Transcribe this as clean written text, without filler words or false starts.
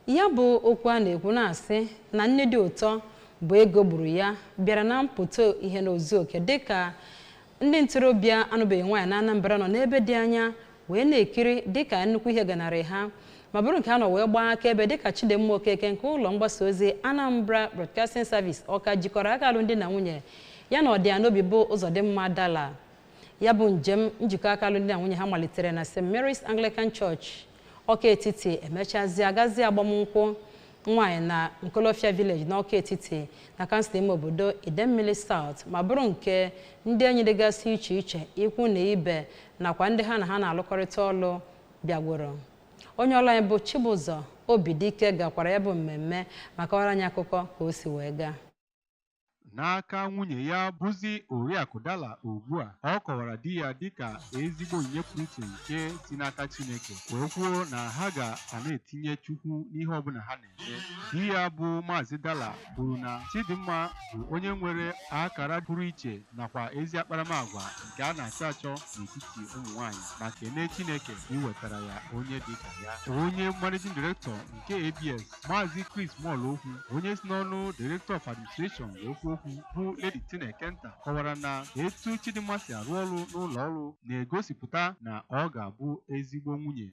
Ya bụ okwu a na-ekwu na-asị na nne dị ụtọ bụ ego gburu ya bịara na mpụta ihe n'ozu oke, dịka ndị ntorobịa anụbeghị nwaanyị na Anambra nọ n'ebe dị anya wee na-ekiri dịka nnukwu ihe ganarị ha, ma bụrụ nke ha nọ wee gbaa akaebe, dịka Chidimma Okeke nke ụlọ mgbasa ozi Anambra Broadcasting Service Ọka jikọrọ aka alụmdi na nwunye ya na ọdịanobi bụ Ụzọdịmma Dala. Ya bụ njem njikọ aka alụmdi na nwunye ha malitere na St. Mary's Anglican Church, Ọka Etiti, emechazie agazie agbamnkwụ nwaanyị na Nkolofia Village n'Ọka Etiti na kansụl ime obodo Idemmili South, ma bụrụ nke ndị enyi dịgasị iche iche, ikwu na ibe, nakwa ndị ha na ha na-alụkọrịta ọlụ bịagworo. Onye ọrụ anyị bụ Chibụzọ Obidike gakwara ya bụ mmemme ma kọwara anyị akụkọ ka o si wee gaa. N'aka nwunye ya bụzi Oriakụ Dala ugbu a, ọ kọwara di ya dịka ezigbo onyinye pụrụ iche nke si n'aka Chineke, wee kwuo na ha ga na-etinye Chukwu n'ihe ọbụla ha na-eme. Di ya bụ Maazị Dala kwuru na Chidimma bụ onye nwere akara pụrụ iche nakwa ezi akparamagwa nke a na-achọ achọ n'etiti ụmụ nwaanyị, ma kelee Chineke iwetara ya onye dịka ya. Onye Managing Director nke ABS, Maazị Chris Molokwu, onye si n'ọnụ Director of Administration wee kwuo okwu, bụ Lady Tineke Nta, kọwara na etu Chidimma si arụ ọrụ n'ụlọ ọrụ na-egosipụta na ọ ga-abụ ezigbo nwunye.